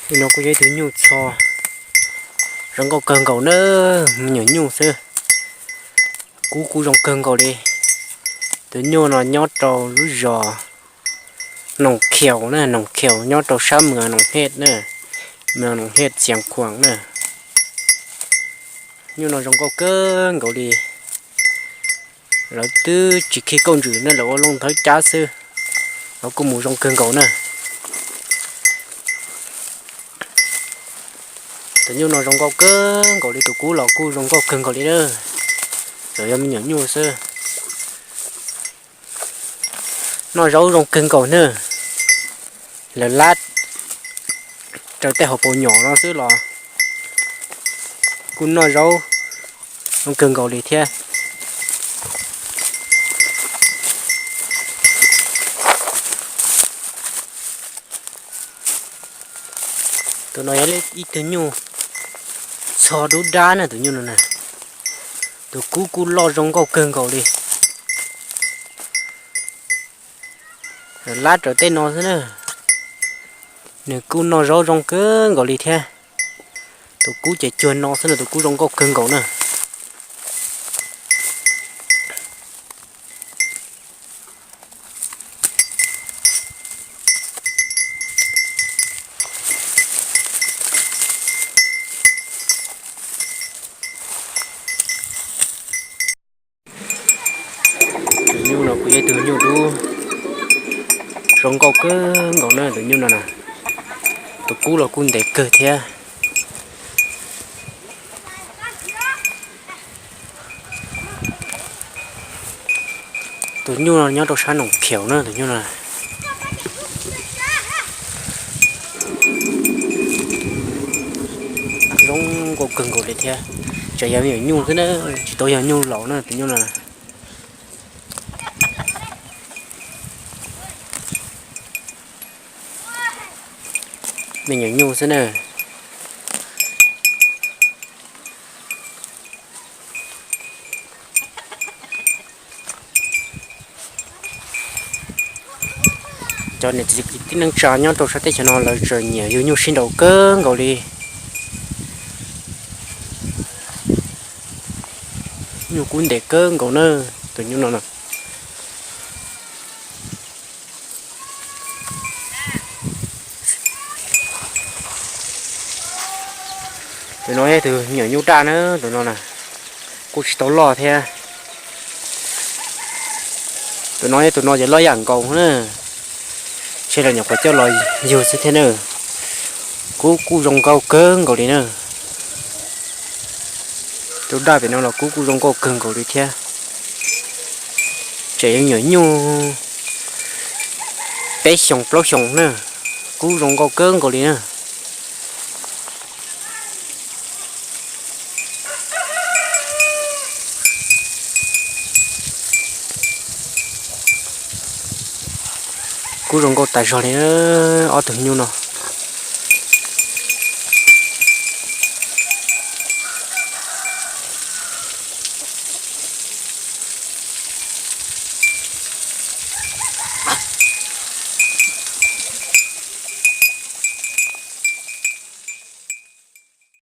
Tus no kuj yog ib tug nyuj txho zoo nkauj kawg nkaus na, me nyuam nyuj xwb. Kub kuj zoo kawg nkaus li. Tus nyuj no nyob rau lub zos Noom Khiaus na, Noom Khiaus nyob rau sab Mws Noom Hej na, Mws Noom Hej Xiav Khuam na. Nyuj no zoo nkauj kawg nkaus li. Lawv twb tsis khi kauj ntsws ne, lawv ua loo thawb cab xwb, lawv kuj mus zoo kawg nkaus na. Tus nyuj no zoo nkauj kawg nkaus li, tus kub los kuj zoo nkauj kawg nkaus li na. Tsuas yog me nyuam nyuj xwb. Noj zaub zoo kawg nkaus na. Lawv lab raws tej hauv paus nyom no xwb los kuj noj zaub zoo kawg nkaus li thiab. Tus no yog ib tug nyuj txho dub dab na, tus nyuj no na. Tus kub kuj loj zoo nkauj kawg nkaus li. Lab raws tej no xwb na. Nws kuj noj zaub zoo kawg nkaus li thiab. Tus kub ces cuag no xwb na, tus kub zoo nkauj kawg nkaus na. Tus nyuj no kuj yog ib tug nyuj dub zoo nkauj kawg nkaus na, tus nyuj no na. Tus kub los kuj ntev kawg thiab. Tus nyuj no nyob rau sab Noom Khiaus na, tus nyuj no zoo nkauj kawg nkaus li thiab. Tsuas yog me nyuam nyuj xwb na, tsis tau yog nyuj laus na, tus nyuj no. Me nyuam nyuj xwb na. Cov niam txiv kwv tij neej tsa nyob rau sab teb chaws no lawv tseem nyiam yug nyuj sib nraus kawg nkaus li. Nyuj kub ntev kawg nkaus na, tus nyuj no na. Tus no yog tus me nyuam nyuj daj na, tus no na, kuj tsis tau loj thiab. Tus no yog tus no ces loj yam nkaus na, ntshe lawv nyuam qhuav coj los yug xwb thiab na. Kub kuj zoo nkauj kawg nkaus li na. Tus daj pem no los kub kuj zoo nkauj kawg nkaus li thiab. Tseem yog nyuam nyuj peb xyoos plaub xyoos na, kub zoo nkauj kawg nkaus li na. Kub zoo nkauj tas zog li na, ob tug nyuj no.